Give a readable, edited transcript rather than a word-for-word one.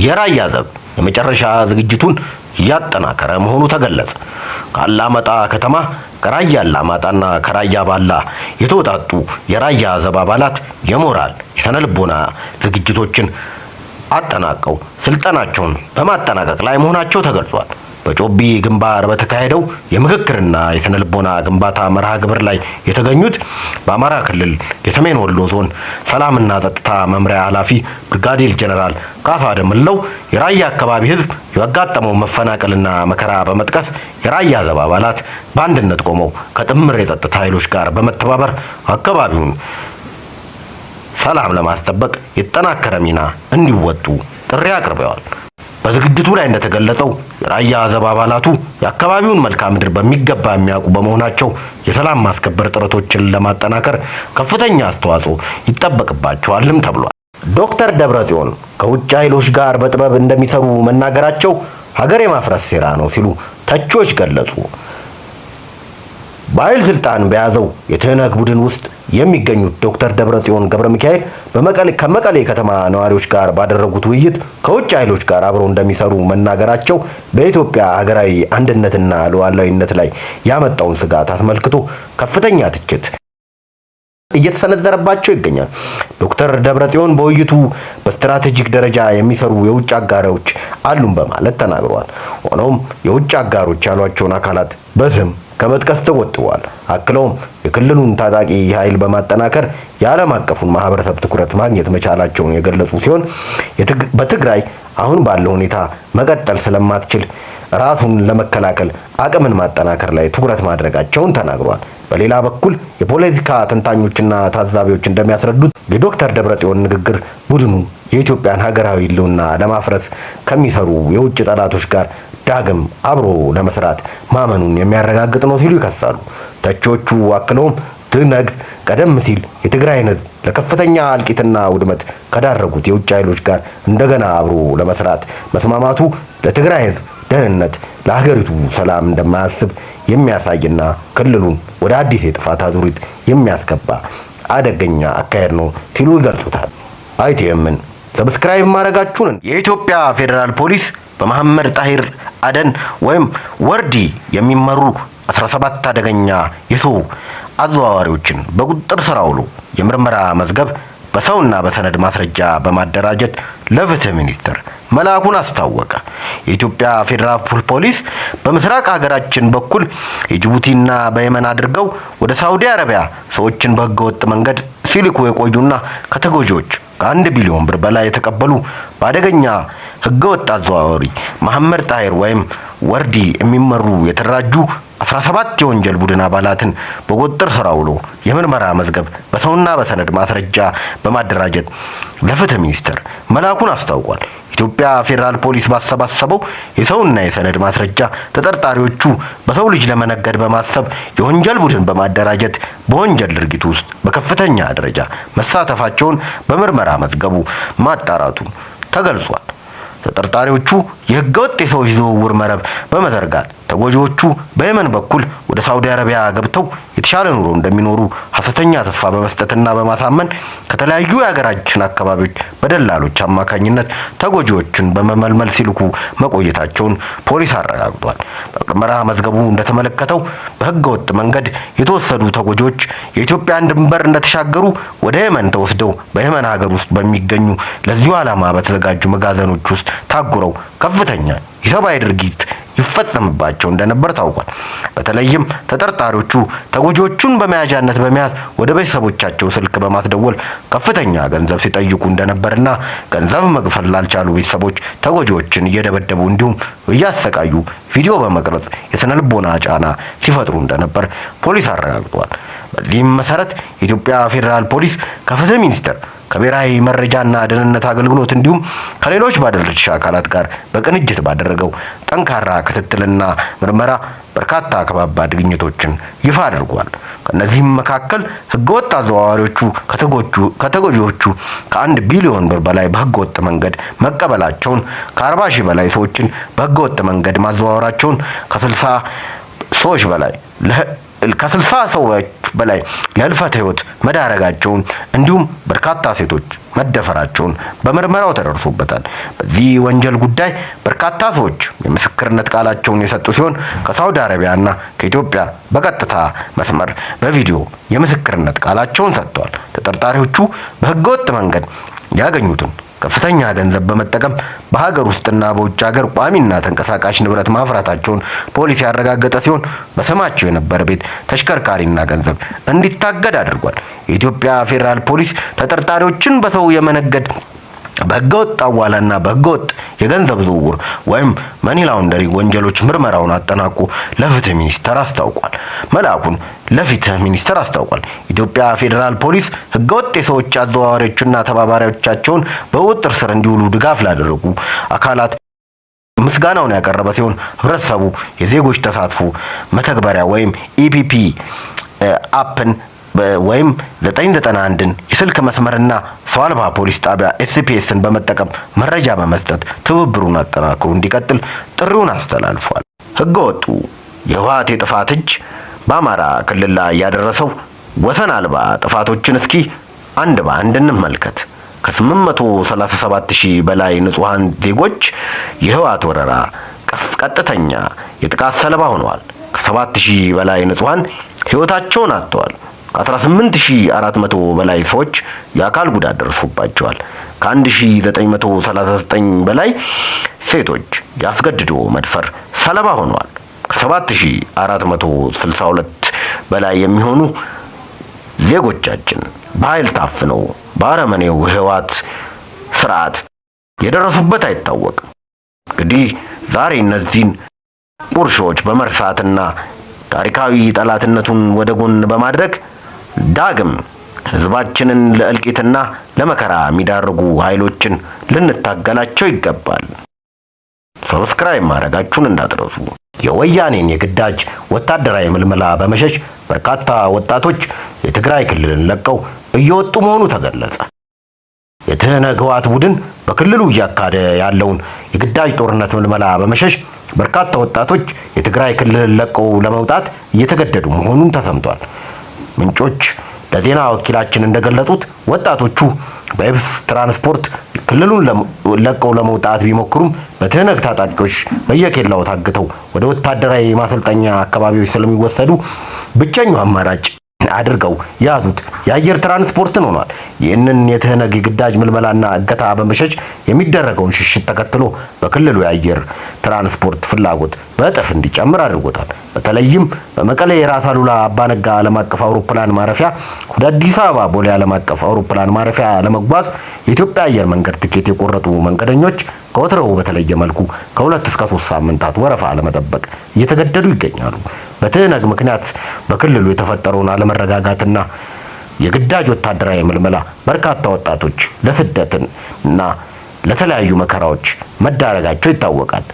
የራያ ዘብ የመጨረሻ ዝግጅቱን እያጠናከረ መሆኑ ተገለጸ። ከአላማጣ ከተማ፣ ከራያ አላማጣና ከራያ ባላ የተውጣጡ የራያ ዘብ አባላት የሞራል፣ የስነልቦና ዝግጅቶችን አጠናቀው ስልጠናቸውን በማጠናቀቅ ላይ መሆናቸው ተገልጿል። በጮቢ ግንባር በተካሄደው የምክክርና የስነልቦና ግንባታ መርሃ ግብር ላይ የተገኙት በአማራ ክልል የሰሜን ወሎ ዞን ሰላምና ጸጥታ መምሪያ ኃላፊ ብርጋዴር ጀነራል ካሳ ደምለው የራያ አካባቢ ሕዝብ ያጋጠመውን መፈናቀልና መከራ በመጥቀስ የራያ ዘብ አባላት በአንድነት ቆመው ከጥምር የጸጥታ ኃይሎች ጋር በመተባበር አካባቢውን ሰላም ለማስጠበቅ የተጠናከረ ሚና እንዲወጡ ጥሪ አቅርበዋል። በዝግጅቱ ላይ እንደተገለጸው የራያ ዘብ አባላቱ የአካባቢውን መልክዓ ምድር በሚገባ የሚያውቁ በመሆናቸው የሰላም ማስከበር ጥረቶችን ለማጠናከር ከፍተኛ አስተዋጽኦ ይጠበቅባቸዋልም ተብሏል። ዶክተር ደብረጽዮን ከውጭ ኃይሎች ጋር በጥበብ እንደሚሰሩ መናገራቸው ሀገር የማፍረስ ሴራ ነው ሲሉ ተቺዎች ገለጹ። በኃይል ስልጣን በያዘው የትህነግ ቡድን ውስጥ የሚገኙት ዶክተር ደብረጽዮን ገብረ ሚካኤል ከመቀሌ ከተማ ነዋሪዎች ጋር ባደረጉት ውይይት ከውጭ ኃይሎች ጋር አብረው እንደሚሰሩ መናገራቸው በኢትዮጵያ ሀገራዊ አንድነትና ሉዓላዊነት ላይ ያመጣውን ስጋት አስመልክቶ ከፍተኛ ትችት እየተሰነዘረባቸው ይገኛል። ዶክተር ደብረጽዮን በውይይቱ በስትራቴጂክ ደረጃ የሚሰሩ የውጭ አጋሮች አሉን በማለት ተናግረዋል። ሆኖም የውጭ አጋሮች ያሏቸውን አካላት በስም ከመጥቀስ ተቆጥበዋል። አክለውም የክልሉን ታጣቂ ኃይል በማጠናከር የዓለም አቀፉን ማህበረሰብ ትኩረት ማግኘት መቻላቸውን የገለጹ ሲሆን፣ በትግራይ አሁን ባለው ሁኔታ መቀጠል ስለማትችል ራሱን ለመከላከል አቅምን ማጠናከር ላይ ትኩረት ማድረጋቸውን ተናግረዋል። በሌላ በኩል የፖለቲካ ተንታኞችና ታዛቢዎች እንደሚያስረዱት የዶክተር ደብረጽዮን ንግግር ቡድኑ የኢትዮጵያን ሀገራዊ ሕልውና ለማፍረስ ከሚሰሩ የውጭ ጠላቶች ጋር ዳግም አብሮ ለመስራት ማመኑን የሚያረጋግጥ ነው ሲሉ ይከሳሉ። ተቺዎቹ አክለውም ትህነግ ቀደም ሲል የትግራይን ሕዝብ ለከፍተኛ እልቂትና ውድመት ከዳረጉት የውጭ ኃይሎች ጋር እንደገና አብሮ ለመስራት መስማማቱ ለትግራይ ሕዝብ ደህንነት፣ ለሀገሪቱ ሰላም እንደማያስብ የሚያሳይና ክልሉን ወደ አዲስ የጥፋት አዙሪት የሚያስገባ አደገኛ አካሄድ ነው ሲሉ ይገልጹታል። አይቲኤምን subscribe ማድረጋችሁን። የኢትዮጵያ ፌዴራል ፖሊስ በመሐመድ ጣሂር አደን ወይም ወርዲ የሚመሩ 17 አደገኛ የሰው አዘዋዋሪዎችን በቁጥጥር ስር አውሎ የምርመራ መዝገብ በሰውና በሰነድ ማስረጃ በማደራጀት ለፍትህ ሚኒስቴር መላኩን አስታወቀ። የኢትዮጵያ ፌዴራል ፖሊስ በምስራቅ ሀገራችን በኩል የጅቡቲና በየመን አድርገው ወደ ሳውዲ አረቢያ ሰዎችን በህገወጥ መንገድ ሲልኩ የቆዩና ከተጎጂዎች ከ1 ቢሊዮን ብር በላይ የተቀበሉ በአደገኛ ህገወጥ አዘዋዋሪ መሐመድ ጣሂር ወይም ወርዲ የሚመሩ የተደራጁ 17 የወንጀል ቡድን አባላትን በቁጥጥር ስር አውሎ የምርመራ መዝገብ በሰውና በሰነድ ማስረጃ በማደራጀት ለፍትህ ሚኒስቴር መላኩን አስታውቋል። ኢትዮጵያ ፌዴራል ፖሊስ ባሰባሰበው የሰውና የሰነድ ማስረጃ ተጠርጣሪዎቹ በሰው ልጅ ለመነገድ በማሰብ የወንጀል ቡድን በማደራጀት በወንጀል ድርጊት ውስጥ በከፍተኛ ደረጃ መሳተፋቸውን በምርመራ መዝገቡ ማጣራቱ ተገልጿል። ተጠርጣሪዎቹ የህገወጥ የሰዎች ዝውውር መረብ በመዘርጋት ተጎጂዎቹ በየመን በኩል ወደ ሳውዲ አረቢያ ገብተው የተሻለ ኑሮ እንደሚኖሩ ሀሰተኛ ተስፋ በመስጠትና በማሳመን ከተለያዩ የሀገራችን አካባቢዎች በደላሎች አማካኝነት ተጎጂዎችን በመመልመል ሲልኩ መቆየታቸውን ፖሊስ አረጋግጧል። በምርመራ መዝገቡ እንደተመለከተው በህገወጥ መንገድ የተወሰዱ ተጎጂዎች የኢትዮጵያን ድንበር እንደተሻገሩ ወደ የመን ተወስደው በየመን ሀገር ውስጥ በሚገኙ ለዚሁ ዓላማ በተዘጋጁ መጋዘኖች ውስጥ ታጉረው ከፍተኛ የሰብአዊ ድርጊት ይፈጸምባቸው እንደነበር ታውቋል። በተለይም ተጠርጣሪዎቹ ተጎጂዎቹን በመያዣነት በመያዝ ወደ ቤተሰቦቻቸው ስልክ በማስደወል ከፍተኛ ገንዘብ ሲጠይቁ እንደነበርና ገንዘብ መክፈል ላልቻሉ ቤተሰቦች ተጎጂዎችን እየደበደቡ እንዲሁም እያሰቃዩ ቪዲዮ በመቅረጽ የስነልቦና ጫና ሲፈጥሩ እንደነበር ፖሊስ አረጋግጧል። በዚህም መሰረት የኢትዮጵያ ፌዴራል ፖሊስ ከፍትህ ሚኒስቴር፣ ከብሔራዊ መረጃና ደህንነት አገልግሎት እንዲሁም ከሌሎች ባለድርሻ አካላት ጋር በቅንጅት ባደረገው ጠንካራ ክትትልና ምርመራ በርካታ ከባባድ ግኝቶችን ይፋ አድርጓል። ከእነዚህም መካከል ህገወጥ አዘዋዋሪዎቹ ከተጎጂዎቹ ከ1 ቢሊዮን ብር በላይ በህገወጥ መንገድ መቀበላቸውን፣ ከ40 ሺህ በላይ ሰዎችን በህገወጥ መንገድ ማዘዋወራቸውን፣ ከ60 ሰዎች በላይ ከ60 ሰዎች በላይ ለህልፈተ ህይወት መዳረጋቸውን እንዲሁም በርካታ ሴቶች መደፈራቸውን በምርመራው ተደርሶበታል። በዚህ ወንጀል ጉዳይ በርካታ ሰዎች የምስክርነት ቃላቸውን የሰጡ ሲሆን ከሳውዲ አረቢያና ከኢትዮጵያ በቀጥታ መስመር በቪዲዮ የምስክርነት ቃላቸውን ሰጥተዋል። ተጠርጣሪዎቹ በህገወጥ መንገድ ያገኙትን ከፍተኛ ገንዘብ በመጠቀም በሀገር ውስጥና በውጭ ሀገር ቋሚና ተንቀሳቃሽ ንብረት ማፍራታቸውን ፖሊስ ያረጋገጠ ሲሆን በስማቸው የነበረ ቤት፣ ተሽከርካሪና ገንዘብ እንዲታገድ አድርጓል። የኢትዮጵያ ፌዴራል ፖሊስ ተጠርጣሪዎችን በሰው የመነገድ፣ በህገወጥ ሐዋላና በህገወጥ የገንዘብ ዝውውር ወይም money laundering ወንጀሎች ምርመራውን አጠናቆ ለፍትህ ሚኒስቴር አስታውቋል። መላኩን ለፍትህ ሚኒስቴር አስታውቋል። ኢትዮጵያ ፌዴራል ፖሊስ ህገወጥ የሰዎች አዘዋዋሪዎችና ተባባሪዎቻቸውን በቁጥጥር ስር እንዲውሉ ድጋፍ ላደረጉ አካላት ምስጋናውን ያቀረበ ሲሆን ህብረተሰቡ የዜጎች ተሳትፎ መተግበሪያ ወይም EPP app ን ወይም 991ን የስልክ መስመርና ሰው አልባ ፖሊስ ጣቢያ SPS ን በመጠቀም መረጃ በመስጠት ትብብሩን አጠናክሮ እንዲቀጥል ጥሪውን አስተላልፏል። ህገወጡ የህወሓት የጥፋት እጅ በአማራ ክልል ላይ ያደረሰው ወሰን አልባ ጥፋቶችን እስኪ አንድ በአንድ እንመልከት። ከ837 ሺህ በላይ ንጹሐን ዜጎች የህወሓት ወረራ ቀጥተኛ የጥቃት ሰለባ ሆነዋል። ከ7 ሺህ በላይ ንጹሐን ህይወታቸውን አጥተዋል። ከ18,400 በላይ ሰዎች የአካል ጉዳት ደርሶባቸዋል። ከ1939 በላይ ሴቶች የአስገድዶ መድፈር ሰለባ ሆነዋል። ከ7462 በላይ የሚሆኑ ዜጎቻችን በኃይል ታፍነው በአረመኔው ህወሓት ስርዓት የደረሱበት አይታወቅም። እንግዲህ ዛሬ እነዚህን ቁርሾች በመርሳትና ታሪካዊ ጠላትነቱን ወደ ጎን በማድረግ ዳግም ህዝባችንን ለእልቂትና ለመከራ የሚዳርጉ ኃይሎችን ልንታገላቸው ይገባል። Subscribe ማድረጋችሁን እንዳትረሱ። የወያኔን የግዳጅ ወታደራዊ ምልመላ በመሸሽ በርካታ ወጣቶች የትግራይ ክልልን ለቀው እየወጡ መሆኑ ተገለጸ። የትህነግ ህወሓት ቡድን በክልሉ እያካሄደ ያለውን የግዳጅ ጦርነት ምልመላ በመሸሽ በርካታ ወጣቶች የትግራይ ክልልን ለቀው ለመውጣት እየተገደዱ መሆኑን ተሰምቷል። ምንጮች ለዜና ወኪላችን እንደገለጹት ወጣቶቹ በየብስ ትራንስፖርት ክልሉን ለቀው ለመውጣት ቢሞክሩም በትህነግ ታጣቂዎች በየኬላው ታግተው ወደ ወታደራዊ ማሰልጠኛ አካባቢዎች ስለሚወሰዱ ብቸኛው አማራጭ አድርገው የያዙት የአየር ትራንስፖርትን ሆኗል። ይህንን የትህነግ የግዳጅ ምልመላና እገታ በመሸሽ የሚደረገውን ሽሽት ተከትሎ በክልሉ የአየር ትራንስፖርት ፍላጎት በእጥፍ እንዲጨምር አድርጎታል። በተለይም በመቀሌ የራስ አሉላ አባነጋ ዓለም አቀፍ አውሮፕላን ማረፊያ ወደ አዲስ አበባ ቦሌ ዓለም አቀፍ አውሮፕላን ማረፊያ ለመጓዝ የኢትዮጵያ አየር መንገድ ትኬት የቆረጡ መንገደኞች ከወትሮው በተለየ መልኩ ከ2 እስከ 3 ሳምንታት ወረፋ ለመጠበቅ እየተገደዱ ይገኛሉ። በትህነግ ምክንያት በክልሉ የተፈጠረውን አለመረጋጋትና የግዳጅ ወታደራዊ ምልመላ በርካታ ወጣቶች ለስደትን እና ለተለያዩ መከራዎች መዳረጋቸው ይታወቃል።